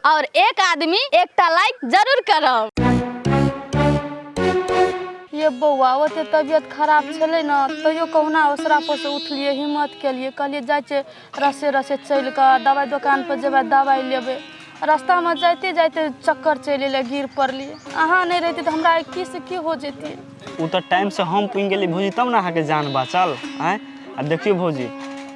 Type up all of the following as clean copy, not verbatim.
और एक आदमी एकटा लाइक जरूर करब। ये बौआ ओते तबियत खराब छलै ने तैयो कहुना ओसरा पर से उठलियै, हिम्मत केलियै, कहलियै जाइ छियै रसे रसे चलि कऽ दबाइ दोकान पर जेबै, दबाइ लेबै। रास्तामे जाइते जाइते चक्कर चलि एलै, गिर पड़लियै। अहाँ नहि रहितै तऽ हमरा की से की हो जैतियै। ओ तऽ टाइमसँ हम पुनि गेली भौजी तब ने अहाँके जान बाँचल। आँय आ देखियौ भौजी,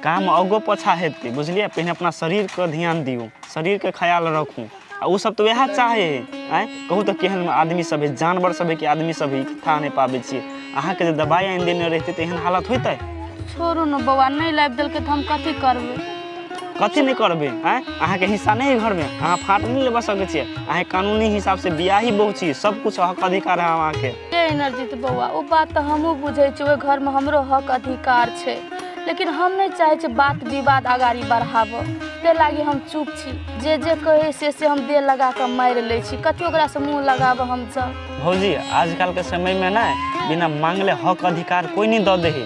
काम आगो पाछा हेतै बुझलियै, पहिने अपना शरीरके ध्यान दियौ, शरीरके ख्याल राखू। आ ओ सब तऽ वएह चाहै है। आँय कहू तऽ केहन आदमी सब है, जानवर सब है कि आदमी सब है, था नहि पाबै छियै। अहाँके जे दबाइ आनि देने रहितै तऽ एहन हालत होइतै? छोड़ू ने बौआ, नहि लाबि देलकै तऽ हम कथी करबै? कथी नहि करबै? आँय अहाँके हिस्सा नहि है घरमे, अहाँ फाट नहि लेबऽ सकै छियै। अहाँ कानूनी हिसाबसँ बियाही बहु छी, सब कुछ हक अधिकार है अहाँके। ये इनरजीत बौआ, ओ बात तऽ हमहूँ बुझै छी, ओहि घरमे हमरो हक अधिकार छै, लेकिन हम नहि चाहै छी बात विवाद अगाड़ी बढ़ाबऽ, ताहि लागी हम चुप छी। जे जे कहै से से हम देह लगा कऽ मारि लै छी, कथी ओकरासँ मुँह लगाबऽ हम सब। भौजी आजकलके समयमे ने बिना मांगले हक अधिकार कोइ नहि दऽ दै है,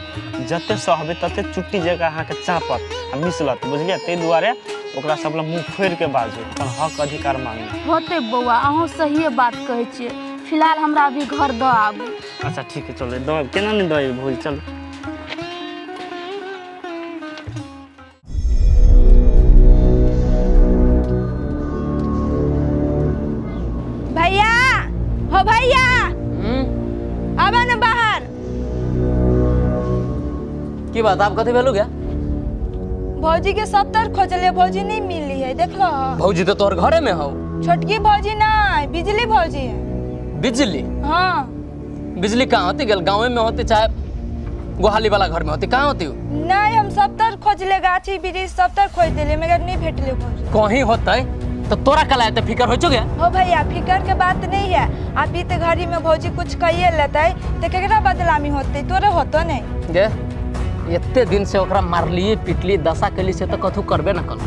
जते सहबै तते चुट्टी जकाँ अहाँके चापत आ मिसलत बुझलियै। ताहि दुआरे ओकरा सब लग मुँह फोड़िके बाजू, अपन हक अधिकार मांगू। होतै बौआ, अहूँ सहिए बात कहै छियै। फिलहाल हमरा अभी घर दऽ आबू। अच्छा ठीक है, चलो दऽ, केना नहि दऽ अयबै भौजी, चलू। भैया हो भैया, आबा ने बाहर। की बात, आप कथी भेलू गया? भौजी के सब तर खोजले, भौजी नहीं मिली है, देख लो। भौजी तो तोहर घरे में हो। छोटकी भौजी नहीं, बिजली भौजी है। बिजली? हाँ। बिजली कहाँ होती गेल? गाँवे में होती चाहे गोहाली वाला घर में होती, कहाँ होती? नहीं, हम सब तर खोजले, गाछी वृक्ष सब तर खोज देले, मगर नहीं भेटले भौजी। कहीं होते तो तोरा कल आते फिकर हो चुके? हो भैया, फिकर के बात नहीं है। अभी तो घड़ी में भौजी कुछ कहिए लेते तो केकरा बदलामी होते, तोरे होतो नहीं। गे एते दिन से ओकरा मारलिए पिटली दशा केली से तो कथू करबे ना कल,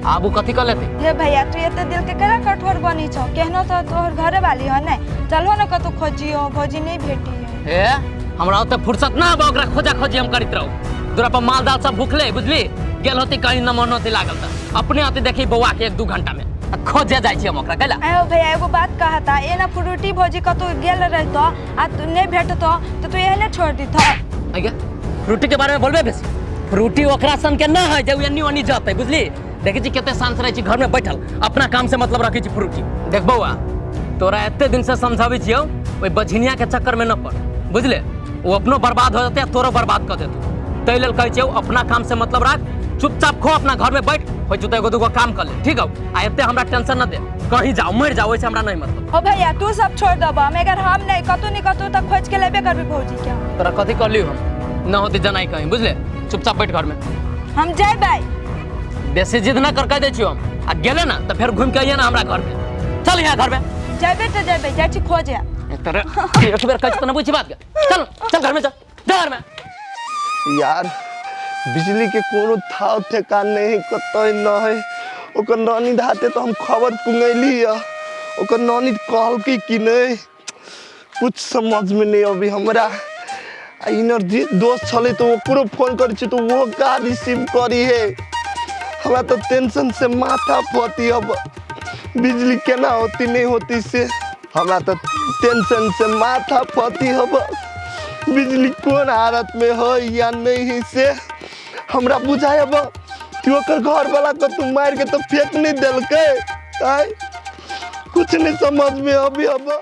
आबू कथी कर लेते? हे भैया, तू एते दिल के केना कठोर बनी छौ? केहनो तो तोहर घरे वाली हो ने, चलो ना कतौ खोजियो, भौजी नहीं भेटी है। हे हमरा ओते फुर्सत ना बा ओकरा खोजा खोजी हम करैत रहू। दूरा पर माल दाल सब भूखले बुझली, गेल होती कहीं न मन होती लागल त अपने आते देखी बौआ के 1-2 घंटा में आ खोजे जाइ छी हम ओकरा कैला। आयो भैया, एगो बात कहता, एना फ्रूटी भौजी कतौ गेल रहतो आ तू नहीं भेटतो तो तू एहने छोड़ दीतो? आगे फ्रूटी के बारे में बोलबे बेसी, फ्रूटी ओकरा सन के ना है जे एन्नी ओन्नी जतै बुझली। देखै छी कते शांत रहै छी घर में बैठल, अपना काम से मतलब रखै छी फ्रूटी। देख बौआ, तोरा एते दिन से समझाबै छियौ, ओहि बझिनिया के चक्कर में न पड़ बुझले, वो अपनो बर्बाद हो जेतै आ तोरो बर्बाद कऽ देतौ। ताहि लेल कहै छियौ अपना काम से मतलब राख, चुपचाप खो, अपना घर में बैठ, होइ छौ तऽ एगो दूगो काम कर ले, ठीक हौ? आ एते हमरा टेंशन न दे, कहीं जाओ मरि जाओ ओहिसे हमरा नहीं मतलब। हो भैया, तू सब छोड़ देबा, मगर हम नहीं, कतौ नहीं कतौ तक खोज के लेबे करबे भौजी के। तोरा कथी कहलियौ हम, न होती जनाई कहीं बुझले, चुपचाप बैठ घर में। हम जेबै। बेसी जिद न कर, कह दै छियौ हम, आ गेले ना तऽ फेर घूमि के अइहे ना हमरा घर में, चल यहाँ घर में। जेबै तऽ जेबै, जाइ छी खोजे। तोरा एक बेर कहै छी तऽ न बुझी बात के, चल चल घर में, चल जा घर में। यार बिजली के कोनो थाव ठेकान नहीं, कतई न है। ओकर ननद हाथे तो हम खबर पुंगैली है, ओकर ननद कहलकै कि नहीं, कुछ समझ में नहीं अभी हमरा। आ इनर दोस्त छलै तो ओकरो फोन करै छी तो वो का रिसीव करी है। हमरा तो टेंशन से माथा फटी, अब बिजली केना होती नहीं होती से हमरा तो टेंशन से माथा फटी। अब बिजली कोन हालत में है या नहीं है से हमरा बुझाय। अब कि ओकर घर वाला के तू मार के तो फेंक नहीं देलकै? आय कुछ नहीं समझ में अभी। अब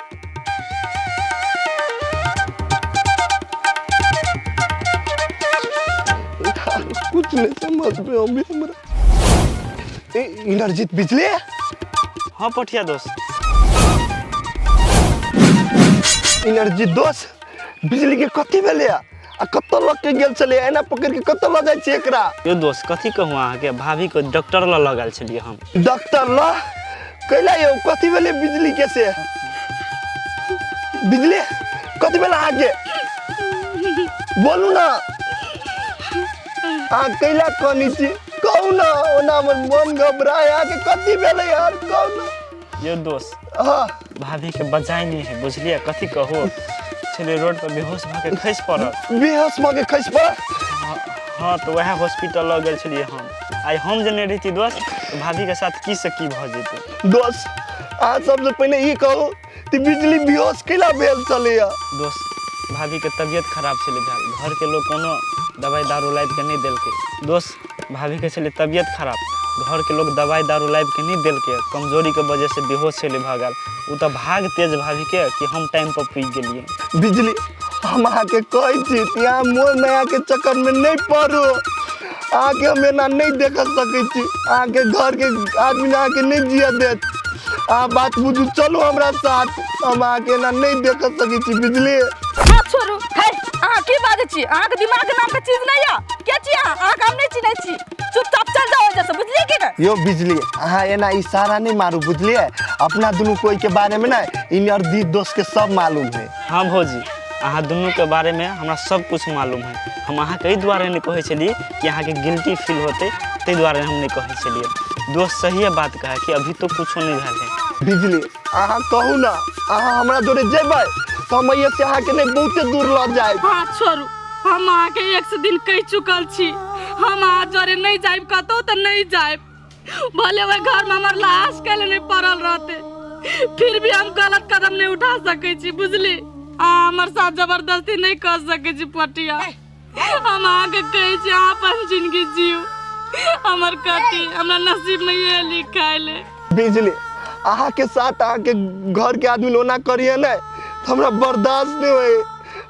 कुछ नहीं समझ में अभी हमरा। ए इंद्रजीत बिजली? हाँ पठिया दोस्त। इंद्रजीत दोस्त, बिजली के कथी भेलै आ कतऽ लऽ के गेल छलै? एना पकड़ के कतऽ लऽ जाइ छी एकरा? यो दोस्त कथी कहूँ अहाँके, भाभी के डॉक्टर लऽ लऽ गेल छलियै हम। डॉक्टर लऽ कैला यौ? कथी भेलै बिजली के से? बिजली कथी भेल अहाँके? बोलू ना, अहाँ कैला कनी छी? कहू ना, ओना हमर मन घबराय। अहाँके कथी भेलै यार, कहू ना। यो दोस्त, हाँ भाभी के बजाय नहीं है बुझलियै, कथी कहू छलै रोड पर बेहोश भऽ के खसि पड़ल। बेहोश भऽ के खसि पड़ल? हाँ तऽ वएह हॉस्पिटल लऽ गेल छलियै हम। आइ हम जे नहि रहिती दोस्त तऽ भाभीके साथ की से की भऽ जेतै। दोस्त अहाँ सबसँ पहिने ई कहू कि बिजली बेहोश कैला भेल छलैया? दोस्त भाभीके तबियत खराब छलै भेल, घरके लोक कोनो दवाइ दारू लाबिके नहि देलकै। दोस्त भाभीके छलै तबियत खराब, घरके लोक दवाइ दारू लाबिके नहि देलकै, कमजोरीके वजहसँ बेहोश छलै भऽ गेल। ओ तऽ भाग तेज भाभीके कि हम टाइमपर पुगि गेलियै। बिजली हम अहाँके कहै छी कि अहाँ मोह मायाके चक्करमे नहि पड़ू। अहाँके हम एना नहि देख सकै छी, अहाँके घरके आदमी अहाँके नहि जियऽ देत। अहाँ बात बुझू, चलू हमरा साथ, हम अहाँके एना नहि देख सकै छी। बिजली हाथ छोड़ू। हे अहाँ की बाजै छी? अहाँके दिमाग नाम के चीज नहि यऽ। के छी अहाँ? अहाँके हम नहि चिन्है छी। चुपचाप चल जाओ एहिसँ, बुझलियै कि नहि? यो बिजली अहाँ एना इशारा नहि मारू, बुझलियै? अपना दुनू कोई के बारे में ना इन दी दोस्त के सब मालूम है। हाँ भौजी, अहाँ दुनूके बारेमे हमरा सब कुछ मालूम है। हम अहाँके एहि दुआरे नहि कहै छलियै कि अहाँके गिल्टी फील होतै, ताहि दुआरे हम नहि कहै छलियै। दोस्त सहिए बात कहै कि अभी तो कुछो नहि भेल है। बिजली अहाँ कहू ना, अहाँ हमरा जोरे जेबै तऽ हम एहिसँ से अहाँके नहि बहुते दूर लऽ जायब। हाथ छोड़ू, हम अहाँके एक से दिन कहि चुकल छी, हम अहाँ जोरे नहि जायब कतहु तऽ नहि जायब। भले ओहि घरमे हमर लाश कैले नहि पड़ल रहते, फिर भी हम गलत कदम नहीं उठा सकै छी, बुझली? अहाँ हमर साथ जबरदस्ती नहीं कर सकै छी पटिया। हम अहाँके कहै छी अहाँ अपन जिंदगी जीव, हमर कथी हमरा नसीब में ये लिखायल है। बिजली अहाँके साथ अहाँके घर के आदमी ओना करिए ने तऽ हमरा बर्दाश्त नहीं होय।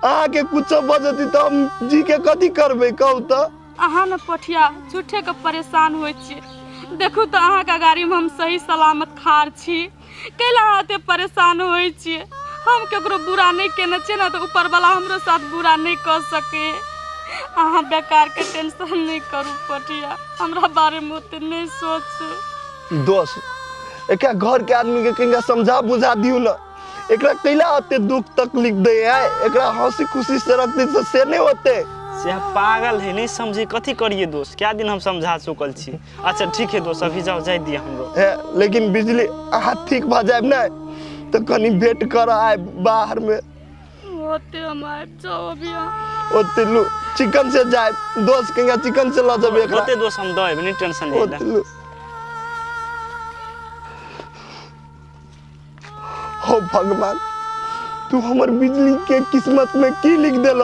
अहाँके कुछो बजती तऽ हम जी के कथी करबै कहू तऽ? अहाँ ने पठिया झूठे के परेशान होइ छियै। देखू तऽ अहाँके अगाड़ीमे हम सही सलामत खाड़ छी, कैला अहाँ एते परेशान होइ छियै? हम केकरो बुरा नहि केने छियै ने, तऽ ऊपरवला हमरो साथ बुरा नहि कऽ सकै। अहाँ बेकारके टेंशन नहि करू पठिया, हमरा बारेमे ओते नहि सोचू। दोस्त एकरा घर के आदमी के कनिका समझा बुझा दियौ ने, एकरा कैला एते दुख तकलीफ दै है? एकरा हंसी खुशी से रखते से, से नहीं होते। से पागल है, नहीं समझे कथी करिए दोस्त, क्या दिन हम समझा चुकल छी। अच्छा ठीक है दोस्त, अभी जाओ, जाय दिए हमरो। है, लेकिन बिजली अहाँ ठीक भऽ जायब ने तऽ कनि भेंट कर आयब बाहर में। होते हम आबि जाओ अभी अहाँ। ओते लू चिकन से जायब दोस्त, कनिका चिकन से लऽ जेबै एकरा। होते दोस्त, हम दऽ एबै, नहीं टेंशन ले। ओते लू। हो भगवान, तू हमर बिजली के किस्मत में की लिख देल?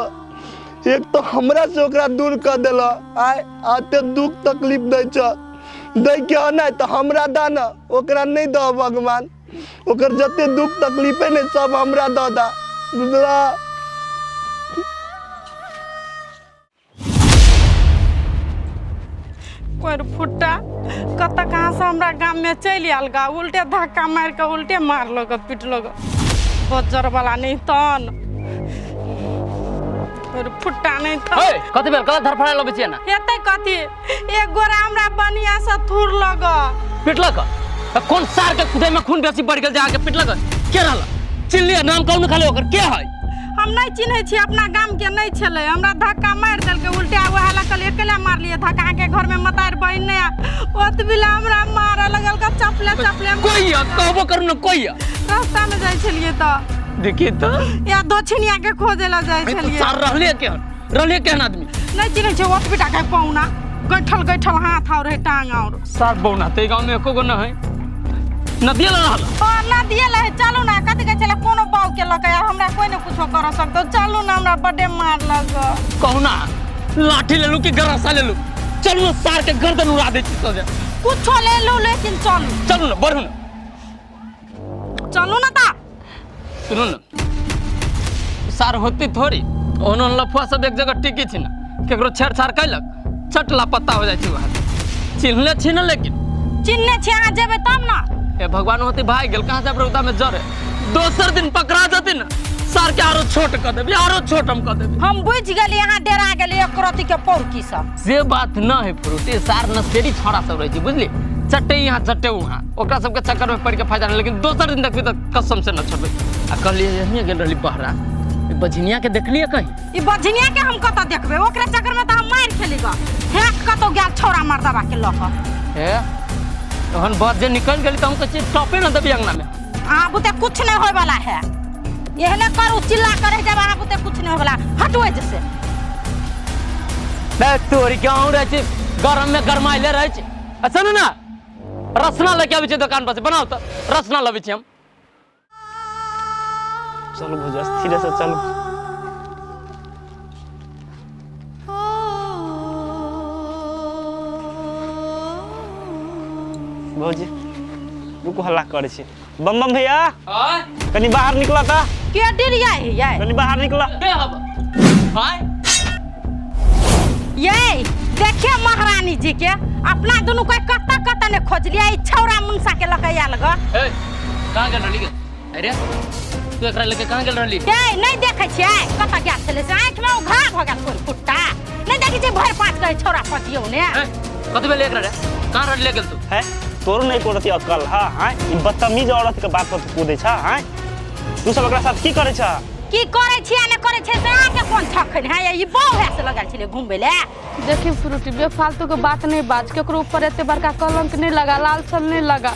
एक तो हमरा से ओकरा दूर कर देल, आय आते दुख तकलीफ दै छ। दै के नहि तऽ हमरा दा न, ओकरा नहि दह भगवान। ओकर जते दुख तकलीफ है ने सब हमरा दऽ दा, बुझला? कोइ फुट्टा कतऽ कहाँसँ हमरा गाममे चलि आयल गा, उल्टे धक्का मारि कऽ उल्टे मारलक पिटलक बज्जर वाला नहीं तन कोइ फुट्टा नहीं तन। ओए कथी भेल? कला धरफड़ा लबै छियै ना? हेतै कथी, एक गोरा हमरा बढ़िया से थूर लग पिटलक। तऽ कोन सार के कुदै में खून बेसी बढ़ि गेल जे अहाँके पिटलक? के रहल? चिन्हलियै नाम कहू ने खाली, ओकर के है? हम नहीं चिन्है छियै, अपना गाम के नहीं छलै। हमरा धक्का मारि देलकै उल्टे, वएह लए कहलियै अकेले मारलियै धक्का? अहाँके घरमे मतारि बहिन नहि ओतबी लए हमरा मारऽ लगल ग, चपले चपले। कोई है कहबो करू ने, कोई है? रास्तामे जाइ छलियै तऽ देखिए तऽ या दक्षिणिया के खोजे लए जाइ छलियै। सार रहलियै केहन, रहलियै केहन आदमी? नहीं चिन्है छियै, ओतबी टा के पौना गैठल गैठल हाथ और है टांग और। सार बौना ते गाँव में एको गो न है। नदिये लग रहल और नदिये लए। चलू ना, कथी कहै छलै कोनो बाउ के लऽ के हमरा कोई ने कुछो कर सकतो। चलू ना, हमरा बड्डे मार लग। कहू ना, लाठी लेलू कि गरासा लेलू? चलू ना, सार के गर्दन उड़ा दै छी सोझे। कुछो ले लू लेकिन चलू। चलू ना, बढ़ू ना। चलू ना ता। सुनू ना, सार होती थोड़ी ओहन ओहन लफुआ सब एक जगह टिकी छी ना, केकरो छेड़छाड़ कैलक चट लापता हो जाइ छै। वहाँ चिन्हले छी ना? लेकिन चिन्हने छी, अहाँ जेबै तब ना। हे भगवान, होती भाग गेल कहाँ से? अब रौदा में जरे दोसर दिन पकड़ा जती ना सार के, आरो छोट कऽ देबी, आरो छोट हम कऽ देबी। हम बुझि गेली, अहाँ डेरा गेली एक रत्ती के पौरकी सब। से बात न है फ्रूटी, सार नशेड़ी छौड़ा सब रहै छै बुझली, चट्टे यहाँ चट्टे वहाँ, ओकरा सबके चक्कर में पड़ के फायदा नहीं। लेकिन दोसर दिन देखबी तऽ कसम से न छोड़बै। आ कहलियै एहने गेल रहली बहरा, ई बझनिया के देखलियै कहीं? ई बझनिया के हम कतऽ देखबै? ओकरे चक्कर में तऽ हम मारि खेली ग। हेक कतौ गेल छौड़ा मर्दबा के लऽ कऽ। हे तहन बस जे निकल गेली तऽ हम कहै छियै टपे न देबी अंगना में। अहाँ बुते कुछ नहीं होय वाला है, एहने करू चिल्ला करे जब अहाँ बुते कुछ नहीं होय वाला। हटो जैसे। बे तोरी के अहूँ रहै छी गरम में गरमाइले रहै छी। आ सुनू ना, रसना लऽ के आबै छी दोकान पर से, बनाउ तऽ रसना लबै छी हम। चलू भौजी, स्थिरे से चलू। भौजी रुकू, हल्ला करै छी। बम बम भैया, कनी बाहर निकला ता। के डिरिया है ये? कनी बाहर निकला। बे हब आय ये देखिए महारानी जी के अपना दुनू के कत्ता कत्ता ने खोजलिए, ई छौरा मुनसा के लके आयल ग। ए कहाँ गेल रहली गे? अरे तू एकरा लेके कहाँ गेल रहली? ये नहीं देखै छियै कत्ता गेल छलै से, आँखि में घा भ गेल कोन कुट्टा, नहीं देखै छियै भरि पाँच के छौरा पतियौ ने। ए कत भेल एकरा रे? कहाँ रहली ले गेल तू? है तोरो नहीं करती अकल। हाँ हाँ, ई बदतमीज औरत के बात पर तू कूदै छ। हाँ, तू सब एकरा साथ की करै छ? की करै छियै ने करै छियै से अहाँके कोन छखन है? ई बहु है से लगल छलै घुमबै ले। देखी फ्रूटी, बेफालतू के बात नहीं बाज, केकरो ऊपर एते बड़का कलंक नहीं लगा, लाल छल नहीं लगा।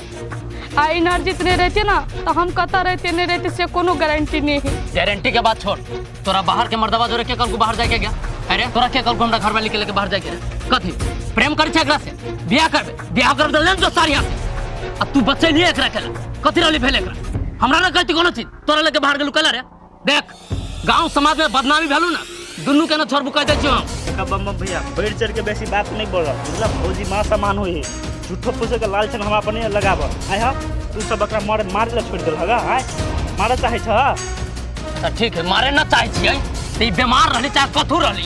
आ इनर्जित नहीं रहते ना तो हम कतऽ रहते नहीं रहते से कोनो गारंटी नहीं है। गारंटी के बात छोड़, तोरा बाहर के मर्दवा जोरे के कल को बाहर जाके गया? अरे तोरा के कल को हमरा घर वाली के लेके बाहर जाके रे? कथी प्रेम करै छै एकरा से? बियाह करबे, बियाह करबे तऽ लेन जो सार यहाँ से। आ तू बचेलिए एकरा के ला, कथी रहली भेल एकरा? हमरा ना कहती कोनो चीज, तोरा लेके बाहर गेलू कैला रे? देख गांव समाज में बदनामी भेलू ना, दुनू के ना छोड़बू कह दै छियौ हम। देखा बम बम भैया, बढ़ि चढ़ के बेसी बात नहीं बोल, बुझला? भौजी माँ समान होई है, झूठो फूसे के लालछन हमरा पर नहीं लगाब। आय हा, तू सब एकरा मारे मारे ला छोड़ देल हगा? आय मारे चाहे छ? तऽ ठीक है, मारे ना चाहे छियै तऽ ई बीमार रहली चाहे कथू रहली,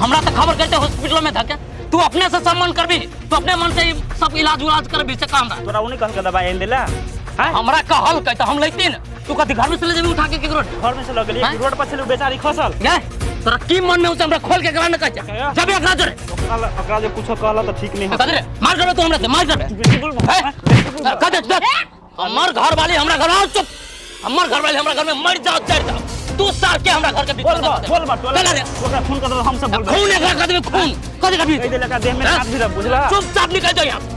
हमरा तऽ खबर करते हॉस्पिटल में धके। तू अपने से सम्मान करबी, तू अपने मन से ई सब इलाज उलाज करबी से काम रहा। तोरा उ नहीं कहलका दवाई आनि देला? आय हमरा कहलकै तऽ हम लैती ने, तू कथी घर में से ले जेबी उठा के केकरो? घर में से लऽ गेली? आँय? रोड पर छलै बेचारी खसल। गे तोरा की मन में हो से हमरा खोल के एकरा न कहै छै? जब एकरा जोरे ओकरा जे कुछो कहला तऽ ठीक नहीं। कथी रे मार करबे तू हमरा से? मार करबे? बेसी बोल। हे, कह दे देख, हमर घर वाली हमरा घर में आओ, चुप, हमर घर वाली हमरा घर में मर जाओ चढ़ जाओ, तू सार के हमरा घर के बीच में बोल बा, बोल बा टोला। चला रे। ओकरा फोन कर दो, हम सब बोलबे। खून एकरा कर देबे, खून कथी करबी? कहि देले एकरा देह में हैं? हाथ भी रख, बुझला? चुपचाप निकल जाओ यहाँ से।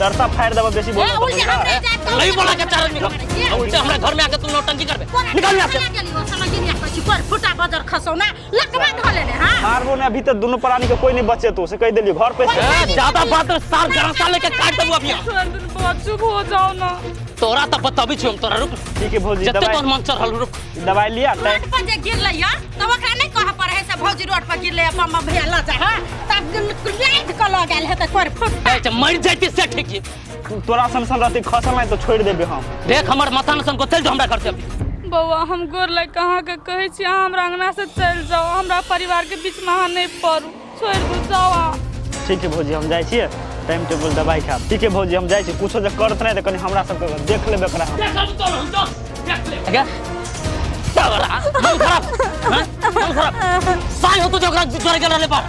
चरसा फाड़ देबो बेसी बोल। ए उल्टे हमरे जात नहीं बोला के चार आदमी को उल्टे हमरा घर में आके तू नौटंकी करबे? निकल यहाँ से। फुटा बजर खसौ ना लकवा धऽ लेने। हां मारबो ने अभी तक दोनों प्राणी के कोई नहीं बचे, तो से कह देलियो घर पे से। ए, ज्यादा बात सार गरसा लेके काट देबू अभी। चुप हो जाओ ना। तोरा तऽ बतबै छियौ हम तोरा, रुक। ठीक है भौजी। जते दवाई तोहर मन चढ़ल, रुक। दवाई लिया। रोड पर जे गिरलै या तब ओकरा नहीं कहऽ पड़ै है से भौजी रोड पर गिरलै बम भैया लऽ जा। हां तब लादि कऽ लऽ गेल हेतै कोर फुट। ए, जे मरि जैती से ठीक ही। तोरा सन सन रहती खसल नहीं तो छोड़ देबे हम। देख हमर माथा न सन को, चल जो हमरा घर से अभी। बौआ, हम गोर लग के अहाँके कहै छी, अहाँ हमरा अंगना से चलि जाउ, हमरा परिवार के बीच में अहाँ नहीं पड़ू, छोड़ि दू, जाउ अहाँ। ठीक है भौजी, हम जाइ छियै, टाइम टेबुल दवाई खाब। ठीक है भौजी, हम जाइ छी। कुछो जे करत नहीं तऽ कनी हमरा सबके देख लेबे एकरा हम। देख अब तोर हम जो देख ले गे तोरा मन खराब, हैं? मन खराब साई हो तू जो ओकरा जोरे गेल रहले पर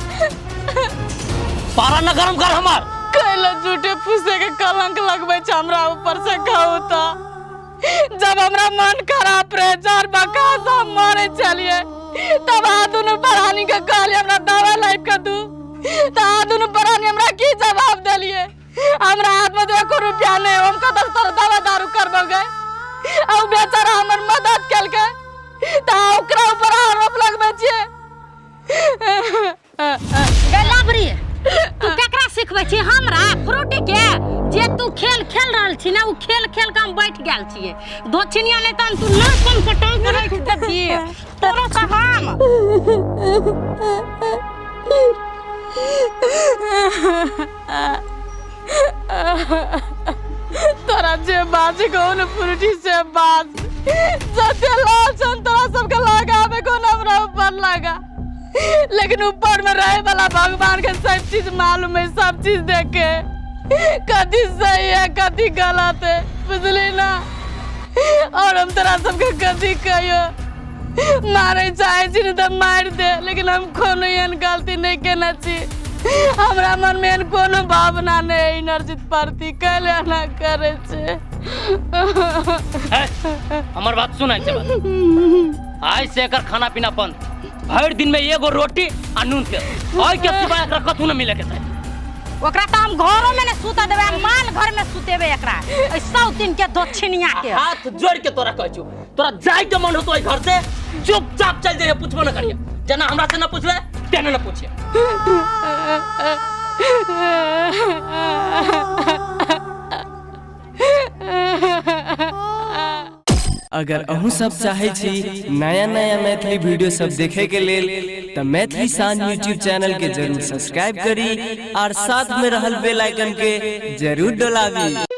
पारा न गरम कर हमार। कैला झूठे फूसे के कलंक लगबै छै हमरा ऊपर से कहू तऽ? जब हमरा मन खराब रहे, चार बकास हम मरे छलियै, तब अहाँ दुनू प्राणी के कहलियै हमरा दवा लाबि के दू, तऽ अहाँ दुनू प्राणी हमरा की जवाब देलियै? हमरा हाथ में तऽ एको रुपया नहीं, हम कतऽ से तोरा दवा दारू करबो गे? आ उ बेचारा हमर मदद केलकै तऽ अहाँ ओकरा ऊपर आरोप लगबै छियै। गे लबरी, तू केकरा सिखबै छी? हमरा फ्रूटी के जे तू खेल खेल रहल छी ने, उ खेल खेल के हम बैठ गेल छियै। दोछिनिया नहि तहन तू ना कम के टांग राखि देतियै तोरो से हम। तोरा जे बाज कहू ने फ्रूटी से बाज, जते लाल छन तोरा सबके लगाबे को न हमरा ऊपर लगा, लेकिन ऊपर में रहे वाला भगवान के सब चीज मालूम है, सब चीज देखे कथी सही है कथी गलत है, बुझली ना? और हम तोरा सबके कथी कहियो, मारे चाहे छी ने तऽ मारि दे, लेकिन हम कोनो एहन गलती नहीं केने छी, हमरा मन में एहन कोनो भावना नहीं है इनर्जित प्रति, कैले एना करै छै? ए, हमर बात सुनै छै बात। आइ से एकर खाना पीना बंद, भरि दिन में एगो रोटी आ नून तेल, ओहि के सिवा एकरा कथू न मिले के चाही। ओकरा तऽ हम घरो में नहीं सुतऽ देबै आ माल घर में सुतेबै एकरा, एहि सौ दिन के दक्षिणिया के। हाथ जोड़ के तोरा कहै छु, तोरा जाय के मन होतो एहि घर से चुपचाप चल जइहे, पूछबो न करिहे, जेना हमरा से न पूछले तेना न पूछिए। अगर अहूँ सब चाहै छी नया नया मैथिली वीडियो सब देखे के लेल तऽ मैथिली शान यूट्यूब चैनल के जरूर सब्सक्राइब करी और साथ में रहल बेल आइकन के जरूर डोलाबी।